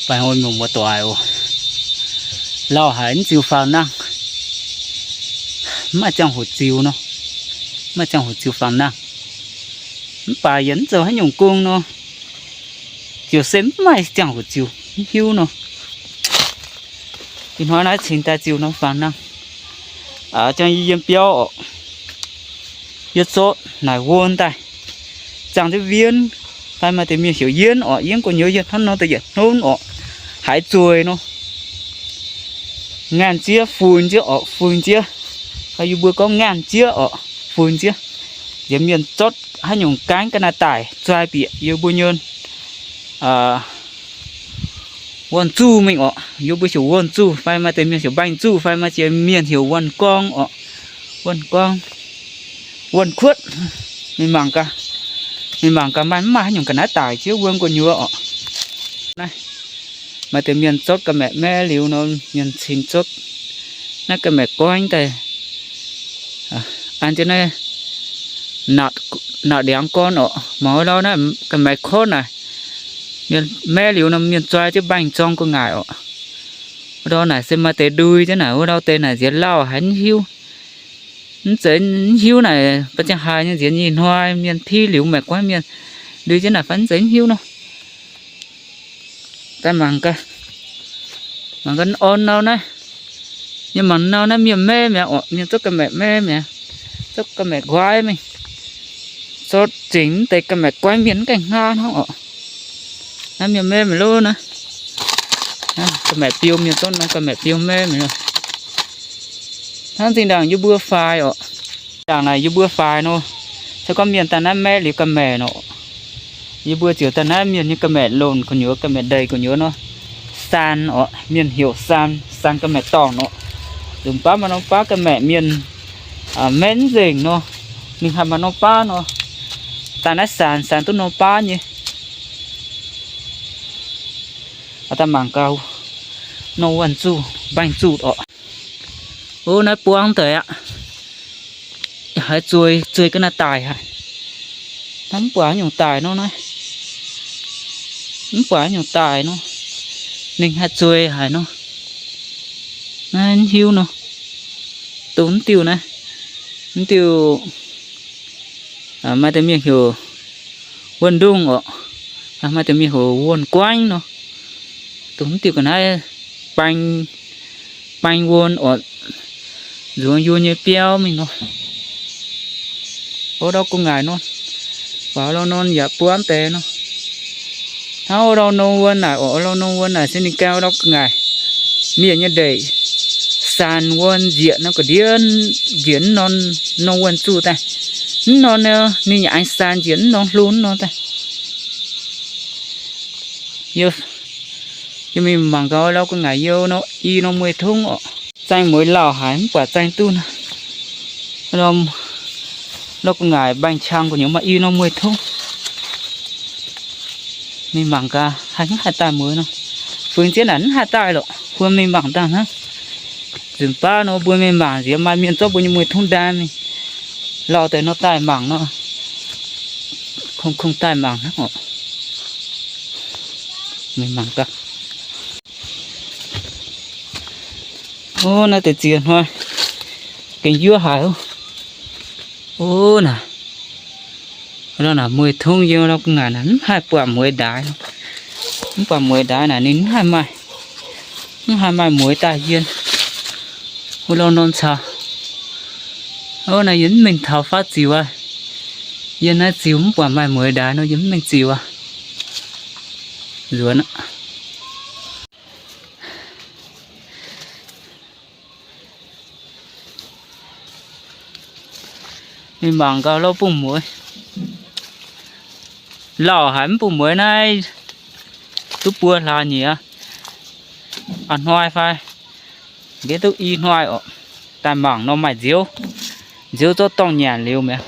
Baengh orn nyungc muoz-doic oc. Lauh haic mv ziux faaux nangh. Mv maaih ziangh hoc ziux nor. Mv maaih ziangh hoc ziux faaux nangh. Mv baac yaac mv zoux haaix nyungc gong nor, ziouc se mv maaih ziangh hoc ziux, mv hiuv nor. Ih hnoi naaiv cingx daaih ziux nor faaux nangh. Aa, jang yie yiem biauv orqc, yie zorqv naaic won daaih, zangh jienv wienv, fai maaih deix mienh heuc yienv orqc, yienv gu'nyuoz yie hnamv nor deix yietc hnonv orqc, haiz zueiz nor, ngaanh zieqv funh zieqv orqc, funh zieqv, fai yie mbuo gorngv ngaanh zieqv orqc, funh zieqv. Nziex mienh zorqv haaix nyungc gaanv ga'naaiv daic zuaih bieqc yie mbuo nyei wuonh zuh mingh orqc. Yie mbuo heuc wuonh zuh, fai maaih deix mienh heuc mbaengx zuh, fai maaih deix mienh heuc wuonh gorngv orqc, wuonh gorngv, wuonh kuotv. Mingh mangc gaax, mingh mangc gaax maaih mv maaih haaix nyungc ga'naaiv daic zieqv wuom gu'nyuoz orqc. Naaiv maaih deix mienh zorqv ga'maeqc maev liuz nor, mienh cingx zorqv naaiv ga'maeqc goiv daaih an jienv naaiv naatc ndiangx gorn orqc. Mangc wuov ndau naaiv ga'maeqc korv naaic, mienh maev liuz nor mienh zuaih jienv mbaengx-zorng gu'nguaaic orqc. Wuov ndau naaic se maaih deix ndui jienv naaic, wuov ndau deix naaic nziex lauh haic mv hiuv. Mv zeiz mv hiuv naaic, ba'ziangh haaix nyei nziex nyei hnoi mienh piv liuz maengc guaiv mienh ndui jienv naaic fai mv zeiz mv hiuv nor. Daaih mangc gaax, mangc gaax orn nau naaiv. Yie mangc nau naaiv mienh maev mi'aqv orqc, mienh zorqv ga'maeqc maev mi'aqv, zorqv ga'maeqc nquaiv mingh, zorqv zengc mv deix ga'maeqc goiv mienh mv gaengh hnangv orqc. Naaiv mienh maev mi'aqv loh naaiv. Ga'maeqc biou, mienh zorqv norm ga'maeqc biou maev mi'aqv. Hnangv zinh ndaangc yie mbuo faix orqc. Ndaangc naaic yie mbuo faix nor, se gorngv mienh daaih naaiv maev liuz ga'maeqc nor, yie mbuo ziouc daaih naaiv mienh nyei ga'maeqc lonc gu'nyuoz, ga'maeqc ndeic gu'nyuoz nor, saan orqc, mienh heuc saan, saan ga'maeqc dorngc nor. Nzunc baav maaih norm baav ga'maeqc mienh maev mv nzengc nor, ninh haih maaih norm baav nor, daaih naaiv saan, saan duqv norm baav nyei. Daaih mangc gaax norm wuonh zuh, mbaengx-zuh orqc. Ov, naaiv buangv deix aqv. Haiz zueiz, zueiz ga'naaiv daic haic. Naaiv mv buatc haaix nyungc daic nor naaiv. Mv buatc haaix nyungc daic nor. Ninh haih zueiz haic nor. Naaiv mv hiuv nor. Dongh mv diuh naaiv. Mv diuh maaih deix mienh heuc wuonh ndongh orqc. Maaih deix mienh heuc wuonh guaengv nor. Dongh mv diuh ga'naaiv baeng, baeng wuonh orqc, nzuonx yie nyei biauv mingh nor. Orv ndau gu'nguaaic nor, waac orv ndau nor yaac buangv deix nor. Hnangv orv ndau nor wuonh naaic orqc, orv ndau nor wuonh naaic se ninh gaeng orv ndau gu'nguaaic. Mienh nyei ndeic, saan wuonh nzieqc nor ga'ndiev njiec mv norm, norm wuonh zuh daaih. Mv norm nor ninh yaac aengx saan njiec mv norm hlo mv norm daaih. Yie, yie mingh mangc gaax orv ndau gu'nguaaic yie nor, i norm mueiz tongv orqc. Zaeng mueiz lauh haic mv buatc zaeng duqv nor. Ndau gu'nguaaic mbaengx-qang gu'nyuoz maaih i norm mueiz tongv. Mingh mangc gaax haih mv haih daaih mueiz nor. Fingx zieqv naaic mv haih daaih lorqc, mbuo mingh mangc daaih hnangv. Nzunc baav nor mbuo mingh mangc nziex maaih mienh zorqv mbuo nyei mueiz tongv ndaam mingh. Lauh deix nor daaih mangc nor, kungx, kungx daaih mangc hnangv orqc. Mingh mangc gaax. Ov, naaiv deix ziex hnoi gengh yuov haic oc. Ov, naaic, naaic mueiz tongv yie nor gu'nguaaic naaic mv haih buatc mueiz ndaix nor. Mv buatc mueiz ndaix naaic ninh mv haih maaih, mv haih maaih mueiz daaih yie. Wuov ndau norm caux, ov, naaiv yie mv mingh taux faatv ziux aqv. Yie naaiv ziux mv buatc maaih mueiz ndaix nor yie mv mingh ziux aqv. Nzuonx aqv. Mingh mangc gaax lauh bung mueiz. Lauh haic mv bung mueiz naaiv duqv buo hlaax nyiex, a'hnoi fai nqa'haav duqv i hnoi orqc. Daaih mangc nor maaih nziouv, nziouv zorqv dorngh nyanc liuz mi'aqv.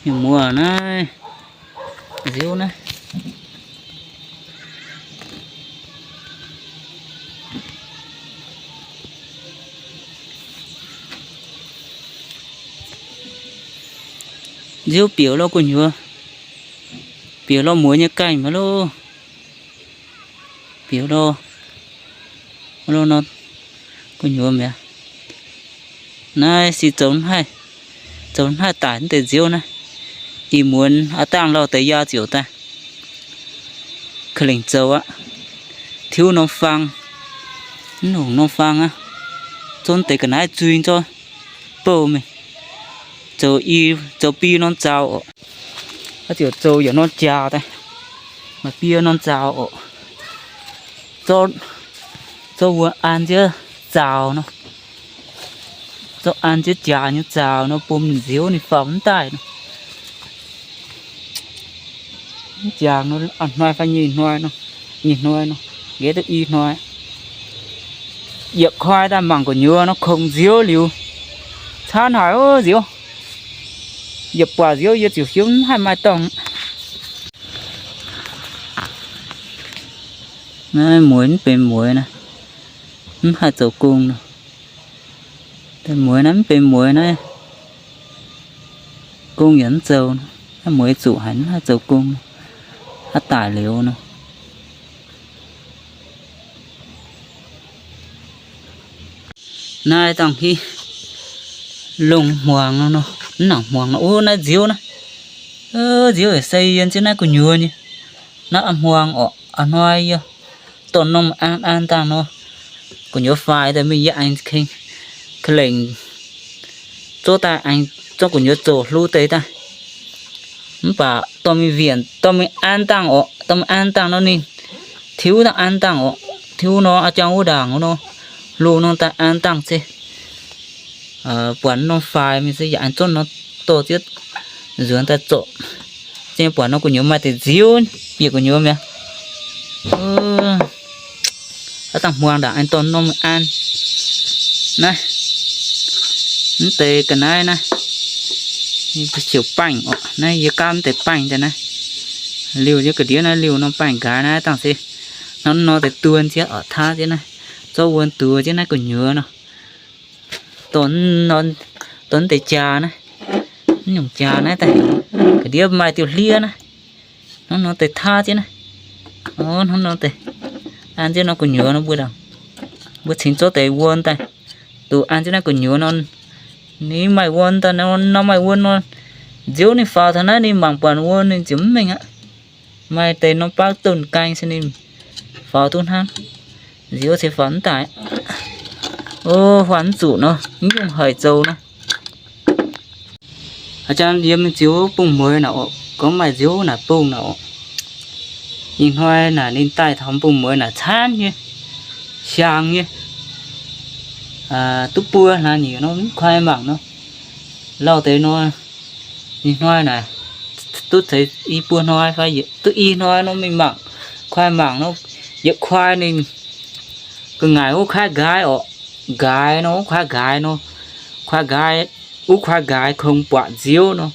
Mienh muoz naaiv, nziouv naaiv, nziouv biouc lauh gu'nyuoz. Bieqc lorh mueiz nyei gaengh mi'aqv loh. Bieqc lorh, lorh nor gu'nyuoz mi'aqv. Naaiv se zoux, zoux hnangv haaix daic naaiv deix nziouv naaiv. Ih muonz aav dangh lauh deix yaac ziouc daaih ka'lengc zoux aqv. Tiuv norm faang, mv longc norm faang aqv. Zorqv deix ga'naaiv zuiz zorqv bouh mingh, zoux i, zoux bi norm zaux oc. Aa, ziouc zoux yaac norm jaax daaih, maaih biei norm zaux oc. Zorqv, zorqv wuov an nziouv zaux nor, zorqv an nziouv jaax nyei zaux nor, bom nziouv ninh faaux mv daaih nor. Mv jangx nor, a'hnoi fai nyei hnoi nor, nyei hnoi nor, nqaeqv duqv i hnoi. Yietc koi daaih mangc gu'nyuoz nor, kongx nziouv liuz, camv haic ov nziouv. Yietc buatc nziouv yie ziouc hiuv mv haih maaih dorngh. Naaiv mueiz mv benx mueiz naaiv, mv haih zoux gong nor. Mueiz naaiv mv benx mueiz naaiv, gong yaac mv zoux. Naaiv mueiz zuqc haic mv haih zoux gong, aav daic liuz nor. Naaiv dangh hiv longh hmuangx nor, mv nangc hmuangx nor, ov, naaiv nziouv naaiv. Nziouv yaac se yie nziouv naaiv gu'nyuoz nyei. Naaiv a'hmuangx orqc, a'hnoi yie dorh norm an an dangh nor, gu'nyuoz faix daaih mingh yie aengx ka'lengc zorqv daaih aengx zorqv gu'nyuoz zoux hlo deix daaih. Mv baac dorh mingh wienc, dorh mingh an dangh orqc, dorh mingh an dangh nor ninh tiuv dangh an dangh orqc, tiuv nor a'jang wuov ndaangc nor, hlo nor daaih an dangh se buatc norm faix mingh se yaac aengx zorqv nor dorh zieqv nzuonx daaih zorqv. Zinh buatc nor gu'nyuoz maaih deix nziouv bieqc gu'nyuoz mi'aqv. Aav dangh hmuangx ndaangc aengx dorh norm an. Naaiv, mv deix ga'naaiv naaiv, ziouc baengh orqc. Naaiv yie gaamv mv deix baengh daaih naaiv. Liuh yie ga'ndiev naaiv liuh norm baengh nqaaix naaiv dangh se hnangv nor deix duon zieqv orqc, taav zieqv naaiv, zorqv wuon duoz zieqv naaiv gu'nyuoz nor. Dorh, dorh deix jaax naaiv, nyungc jaax naaiv daaih, ga'ndiev maaih diuh hliev naaiv. Hnangv nor deix taav zieqv naaiv. Hnangv nor deix an zieqv nor gu'nyuoz nor mbuo, mbuo cingx zorqv deix wuon daaih, duqv an zieqv naaiv gu'nyuoz nor, ninh maaih wuon daaih nor, maaih wuon nor, nziouv ninh faaux taux naaiv ninh mangc buatc wuon ninh ziouc mv mengh aqv. Maaih deix norm baav dunh gaeng se ninh faaux duqv hnangv. Nziouv se faaux mv daaih. O, huaax mv zuqc nor, mv yungh haic zoux nor. A'jang yiem ziouv bung mueiz naaic orqc, gorngv maaih nziouv naaic bung naaic orqc. Ih hnoi naaic ninh daaih taux bung mueiz naaic camv nyei, siang nyei, duqv buo hlaax nyeic nor mv kuaai mangc nor. Lauh deix nor, ih hnoi naaic duqv zeiz i buo hnoi fai duqv i hnoi nor mingh mangc, kuaai mangc nor, yietc kuaai ninh ga'ngaaic wuov kuaai nqaaix orqc, nqaaix nor, wuov kuaai nqaaix nor, kuaai nqaaix, wuov kuaai nqaaix kungx buatc nziouv nor.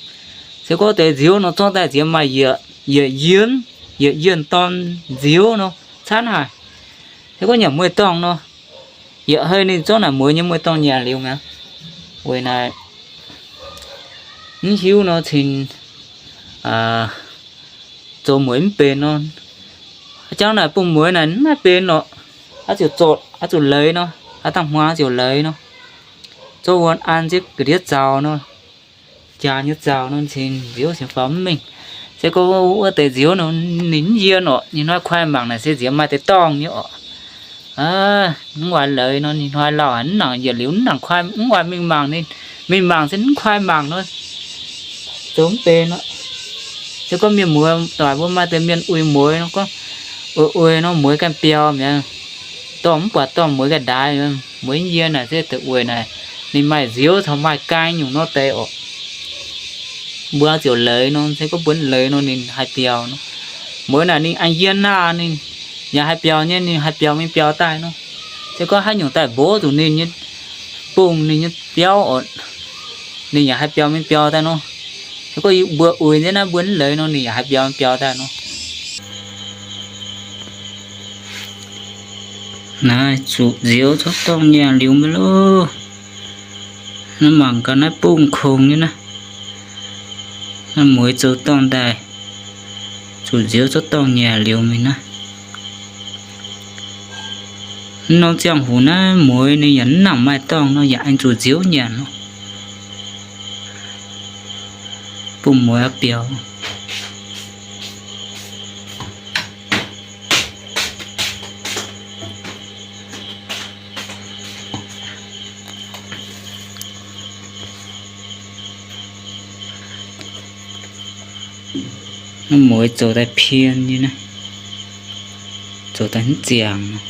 Se gorngv deix nziouv nor zorqv daaih nziex maaih yietc, yietc yienh, yietc yienh dorn nziouv nor, camv haic. Se gorngv nyanc mueiz-dorngh nor, yietc hei ninh zorqv naaic mueiz nyei mueiz-dorngh nyanc liuz mi'aqv. Weic naaic mv hiuv nor cingx zoux mueiz mv benx nor. A'jang naaic bung mueiz naaic mv maaih benx orqc. Aa ziouc zorqv, aa zuqc leiz nor, aa dangh hmuangx aa ziouc leiz nor, zorqv wuon an zieqv ga'ndiev zaux nor, jaax nyei zaux nor cingx nziouv cingx faaux mv mengh. Se gorngv wuov deix nziouv nor ninh mv yie orqc, ninh hnoi kuaai mangc naaic se nziex maaih deix dorngh nyei orqc. Mv waac leiz nor ninh hnoi lauh mv nangc yietc liuz mv nangc kuaai, mv waac mingh mangc ninh, mingh mangc se mv kuaai mangc nor, zoux mv benx nor. Se gorngv mienh muoz doic mbuo maaih deix mienh uix mueiz nor, gorngv uix uix nor mueiz ganh biaux mi'aqv. Dorh mv buatc dorh mueiz ganh ndaix, mueiz yie naaic se deix weic naaic ninh maaih nziouv caux maaih gaeng nyungc nor deix orqc. Mbuo ziouc leiz nor, se gorngv mbuo leiz nor ninh haih biaux nor. Mueiz naaic ninh aengx yie naah ninh yaac haih biaux nyei, ninh haih biaux mingh biaux daaih nor. Se gorngv haaix nyungc daaih mborqv zuqc ninh nyei bung, ninh nyei biauv orqc, ninh yaac haih biaux mingh biaux daaih nor. Se gorngv mbuo uix nyei naaiv mbuo mv leiz nor ninh yaac haih biaux mingh biaux daaih nor. Naaiv zuqc nziouv zorqv dorngh nyaah liuz maiv loh. Naaiv mangc gaax naaiv bung kongx nyei naaiv. Naaiv mueiz zoux dorngh daaih, Zuqc nziouv cuotv dorngh nyanc liuz mingh naaiv. Mv norm ziangh hoc naaiv mueiz ninh yaac mv nangc maaih dorngh nor, yaac aengx zuqc nziouv nyanc nor. Bun mueiz biaux. Mueiz zoux daaih pien nyei naaiv, zoux daaih mv ziangx.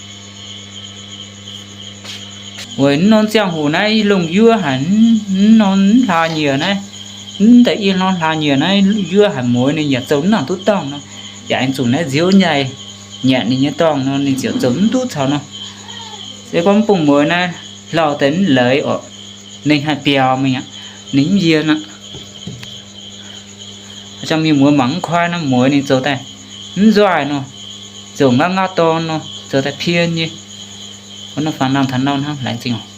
Weic mv norm ziangh hoc naaiv lungh yuov haic, mv norm mv hlaax nyieqc naaiv, mv deix i norm hlaax nyieqc naaiv yuov haic, mueiz ninh yaac zoux mv nangc duqv dorngh nor, yaac aengx zuqc naaiv nziouv nyanc ninh nyei dorngh nor, ninh ziouc zoux mv duqv caux nor. Se gorngv mv bung mueiz naaiv lauh deix mv leiz orqc, ninh haih biaux mingh aqv, ninh mv yien aqv. Jangx mingh mueiz mangc mv kuaaiv naaiv, mueiz ninh zoux daaih mv nzoih nor, zoux ngauv ngauv dorn nor, zoux daaih pien nyei. Gorngv norm fangx nangh taux nor hnangv, laengz zingh oc.